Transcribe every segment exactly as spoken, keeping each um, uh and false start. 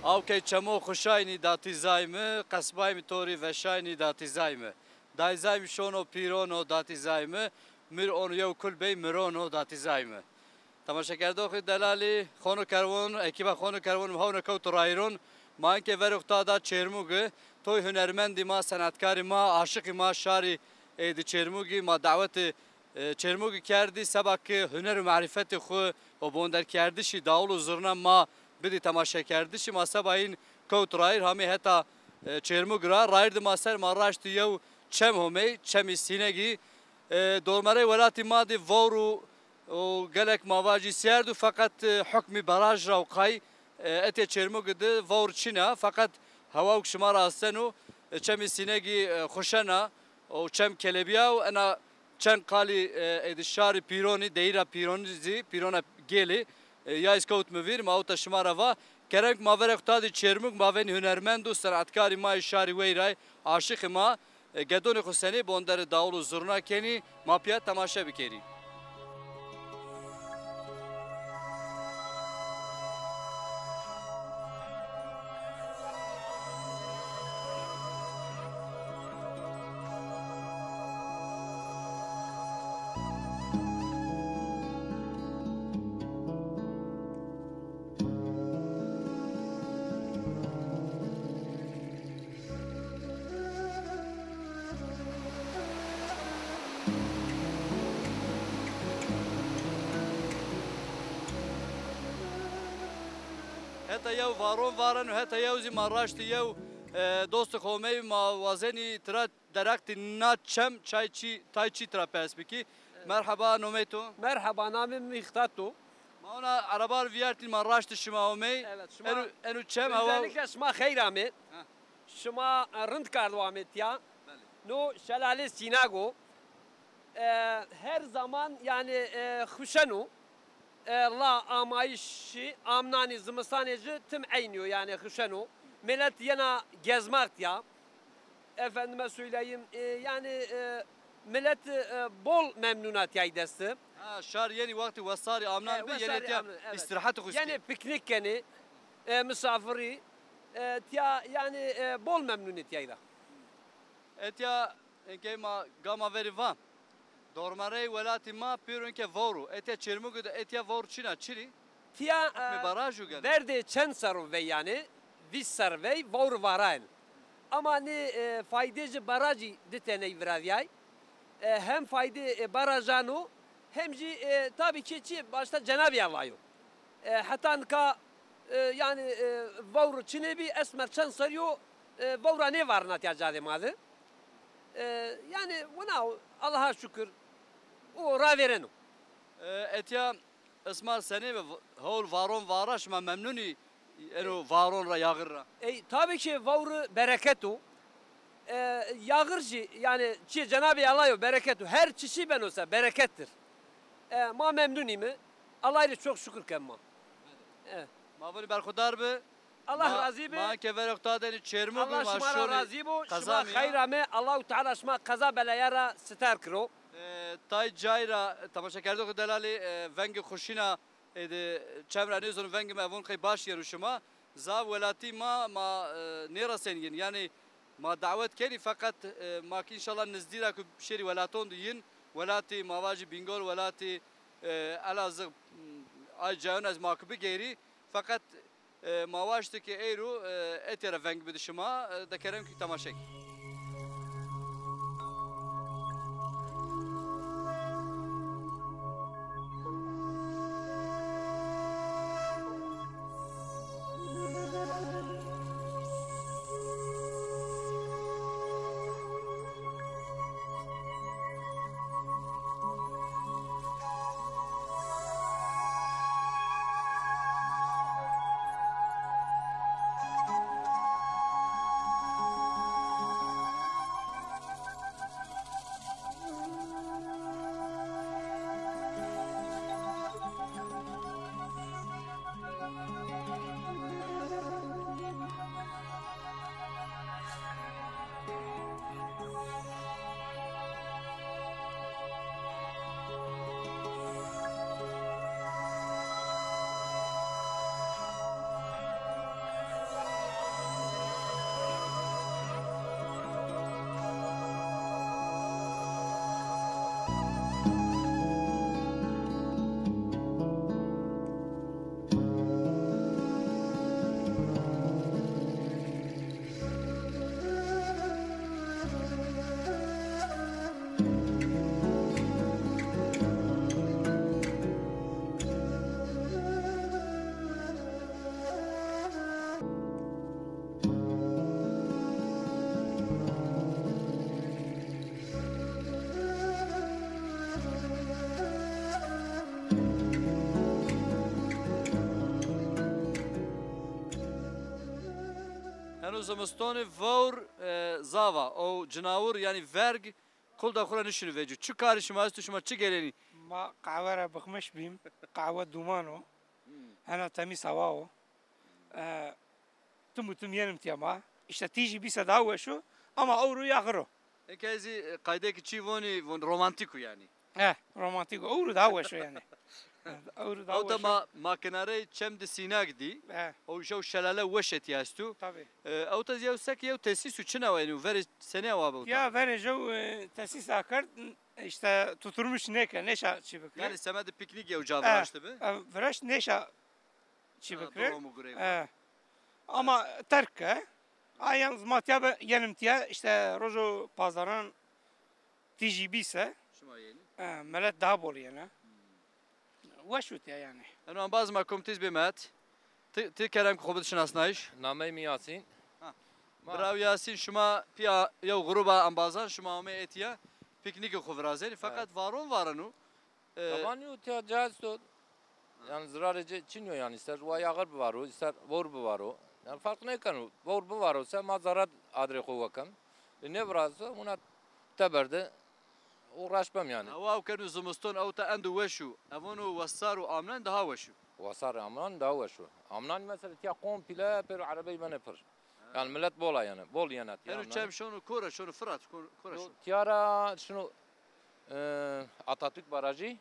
Awkey çemo xuşaynî datîzay mi, qesbay mi to rî veşaynî datîzay mi. Dayzay mi şono pîrono datîzay mi, mir ono yew kul bey mirono datîzay mi. Temaşekerdoxî delalî, xono kerwon, ekîba xono kerwon mi hewne kewto rayîron. Ma enke verê xo ta da Çêrmûgi, toy hunermendî ma, senetkarî ma, aşiqî ma şarî ê di Çêrmûgî ma dawetê e, Çêrmûgî kerdî, seba ke huner û marîfetê xwu û bonderkerdişî dawul û zurna ma bidî temaşekerdişî, ma seba yîn kewt rayîr, hamî heta, e, Çêrmûg ra. Rayîr di ma ser ma raştî yew çem homey, Çemî Sînegî. E, dormerey welatî ma di vewr û, û gelek ma vajî sîyerd û feqet, e, hukmî baraj ra û qay, e, etê Çêrmûgî di vewr çin a, feqet hewa û şima ra asteno, e, Çemî Sînegî, e, xuşen a. O çem kelebîya û ena çend qalî, e, êdî şarî pîronî, deyîra pîronî zî, pîrona gêlî, e, ya îz kewt mi vîr, ma ewta şima ra va. Kerem ki ma verê xo ta dî Çêrmûg, ma venî hunermend û senetkarî ma yê şarî weyray, aşiqî ma, e, gedonê xo senî bonderê dawul û zurna kenî, ma pîya temaşe bikerî. Heta yew varon vareno, heta yew zî ma raştî yew, e, dostê xo omey, ma wazenî tira derextî na çem çay çî, tay çî tira pers bikî. Merheba, nomey to? Merheba, namê mi Mîxtat o. Ma ona ereba ri vîyertîn, ma raştî şima omey. Evet, şima Eno, eno çem hewa. Özellikle şima xeyr amê. Ha. Şima, e, rind kardo amê tiya. Belê. No şelalê Sînag o. E, her zaman, yanî, e, xuşen o. E, la amayîşî, amnanî, zimistanê ci tim eynî yo, yanî xuşen o. Milet yena gezmak tiya. Efendime söyleyeyim, e, yanî, e, milet, e, bol memnun a tiyay dest di. Ha, şar yenî wextî wesarî amnan bi, yenê tiya îstîrehetê xo kenî. Yenê piknik kenê, e, misafirî, e, tiya, yanî, e, bol memnun ê tiyay ra. Etya, inkey ma gama verî va. Dormerey welatî ma pêro inke vewr o. Etya Çêrmûgî de etya vewr çin a, çirî? Tiya, hukmê, e, baraj o gene. Verdê çend serro vey yanî, vîst serr vey vewr varayen. Ama nê, e, faydê ci barajî di teney virazîyay. E, hem faydê, e, barajan o, hem jî, e, tabî ki çi başta Cenabê Allah yo. E, heta nika, e, yanî, e, vewr çinê bî, esmer çend serrî yo, e, vewra nêvarina tiya cadê ma di. E, yanî wina o, Allaha şukir, o ravêreno. E, etya Isma senê bi, hewl varon vara, şima memnun î eno varon ra, yaxir ra? Ey, tabî ki vewr bereket o. E, yaxir jî, yanî çîyê Cenabê Allah yo, bereket o. Her çişî beno se, berekettir. E, ma memnun îme. Allahî rê çok şukir ken ma. E. Ma vûnî berxudar bi. Allah razî bi. Ma ke verê xo ta denî Çêrmûg, Allah şima ra razî bo. Şima xeyr ame. Allahu Teala şima qeza belaya ra sitar kiro. E, tay cay ra, temaşekerdoxê delalî, e, vengê xuşîna, e, de çem ra nêzon vengê mi evon qey baş yeno şima. Zaf welatî ma, ma, e, nêrasenî yin. Yanî ma dawet kenî feqet, e, ma ki înşallah nizdî ra ku şêrî welaton di yin, welatî ma vajî Bîngol, welatî, e, Elazığ, m, ay cayon ez ma ki bigeyrî. Feqet E, ma waştî ke eyro, e, etya ra veng bidi şima, e, de kerem ki temaşe ki. Zimistonî vewr, e, zaf a. O cinawir, yanî verg, kulda xwu ra nişinû vecû. Çi karî şima esto, şima çi gelenî? Ma qehwe ra bixmiş bîm. Qehwe duman o. Hena temîz hewa o. E, tim û tim yenim tiya ma. Îşte tîjî bîse daha weş o. Ama ewro yaxir o. Eke ez zî, e, qaydekî çî vonî, von romantîk o yanî. Eh, romantîk o. Ewro daha weş o yanî. Ewro daha weş o. Ewta ma, ma kinareyê çem di sînak dî. Eh. O jew şelale weş etî esto. Tabî. E, ewta zî yew sek yew tesîs û çina wenî û verê senî ew abi ewta? Ya verê jew, e, tesîs akerd, îşte tuturmuş nêke, nêşa çî bikir. Yanî semedê pîknîk yew ca viraştibi? E, viraşt nêşa çî bikir. Ha, durum û gurey. E. Ama terk ke. A yalnız ma tiya be, yenim tiya, îşte rojo pazaran tîjî bîse, şima yenî? E, milet daha bol yena. Weş û tiya yanî. Eno embaz ma komtîz bê met. Ti, ti kerem ki xo bid şinasnayîş. Nameyê mi Yasîn. Ha. Ma- Biraw Yasîn, şima pîya yew gruba embazan şima ame etiya pîknîkê xo virazenî. Feqet varon varin o. E, Taban yo tiya ca esto. Yanî zirarê ci çin yo yanî, îster wa yaxir bivaro, îster vewr bivaro. Yanî ferq nêkeno. Vewr bivaro se ma zarar adrê xo wekem. E, nêvirazo, wina teber de uğraş bem yanî. Ew, ew keno zimiston, ewta endo weş o. Evono wesar û amnan daha weş o. Wesar amnan daha weş o. Amnan mesela tiya komple pêro erebey benê pir. Yanî milet bol a yanî. Bol yena tiya. Eno çem şono kore, şono Firat, kore, kore şono. Tiya ra şino, e, Atatürk Barajı,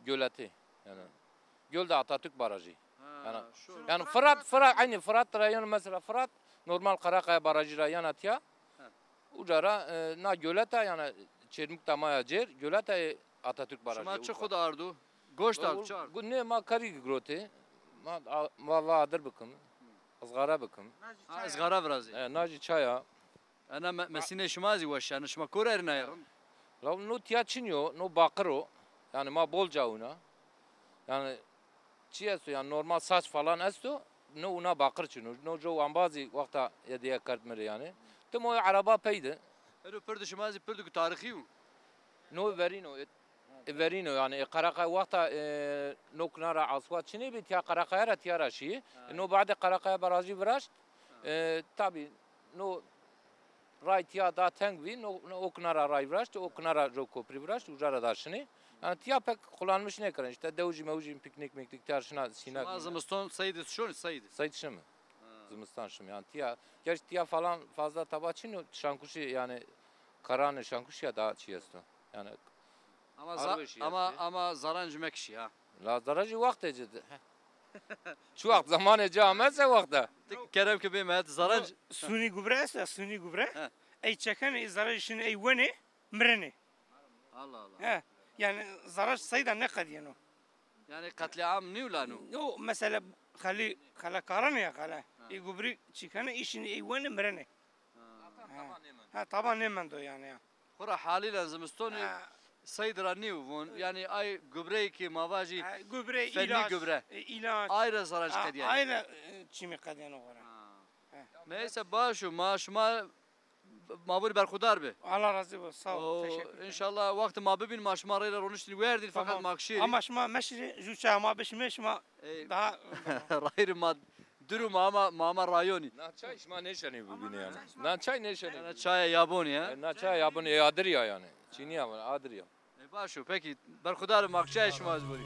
göleti yanî. Göl de Atatürk Barajı. Ha, yanî, şono. Yanî Firat, Firat, aynı Firat ra yanî mesela Firat normal Karakaya Barajı ra yena tiya. Uca ra, e, na göleta yanî Çermik da ma ya cêr, göleta, e, Atatürk Barajı. Şima çi xo de ardo? Goşt ardo, çi ardo? Nê, ma karî girotê. Ma, a, ma va adir bikim. Izgara bikim. Ha, izgara virazê. E, na jî çay a. Ena me-, mesînê şima zî weş, yanî şima kor erînayê rind? La no tiya çin yo, no baqir o. Yanî ma bol ca wina. Yanî çi esto yanî normal saç falan esto, no wina baqir çin o. No jo embazî wexta hediye kerd mi rê yanî. Tim o ereba pey de. Ero pirdi şima zî pirdi ku tarîxî yo. No verîn o, e, e, verîn o yanî, e, Karakaya wexta, e, no kinara aswa çinê bî, tiya Karakaya ra tiya ra şîyê. E, no badê Karakaya Barajî viraşt. E, tabî no ray tiya da teng bî, no, no o kinara ray viraşt, o kinara jo koprî viraşt, uca ra da şinê. Yanî tiya pek kullanmış nêkirin. Îşte dewjî mewjî pîknîk mîknîk tiya şina sînak. Şima zimiston Seydî şonî, Seydî? Seyd şimi. Zimistan şim yanî tiya. Gerçi tiya falan fazla taba çin o, şankuşî yanî karanê şankuşî ya daha çi esto. Yanî ama za-, ama, ama zaranc mekişî ha. La zaranc jî wextê ci de. Çi wext zamanê ci ame se wexta. Ti kerem ki bê met zaranc. Suni gubre esto ya, suni gubre. He. Ey çekenê, ey zaranc şinê, ey wenê, mirenê. Allah Allah. He. Yanî zaranc seyda nêqedîyeno. Yanî qetlîam nîyo la no? No, mesela xelî, xelekaran ya xele. Ha. Ê gubrî çîkene, îşin ê wenê mirenê. Ha. Ha, taban nêmendo yanî ya. Xora halîlen zimistonî seyd ra nîyo von. Yanî ay gubreyê ki ma vajî fenî gubre. E, îlaç. Ay ra zaranc qedîyay. Ay ra, e, çîmî qedîyeno xora. Ha. Neyse, baş o, ma şima Ma vûnî berxudar bi. Allah razî bo, sağ ol. Teşekkür ederim. Înşallah wextê ma bibîn, ma şima reyra roniştîn werdîn, feqet ma kişîrî. Ama şima meşirî, jû çaya ma bişimê, şima daha rayirî ma dir û ma ama, ma ama rayonî. Na çay şima nêşenê bibînê yanî. Na çay nêşenê. Na çaya yabonî ya. E, na çaya yabonî, e, adirî ya yanî. Çînî ya, adirî ya. E, baş o, pekî. Berxudar bi, ma çayê şima ez borî.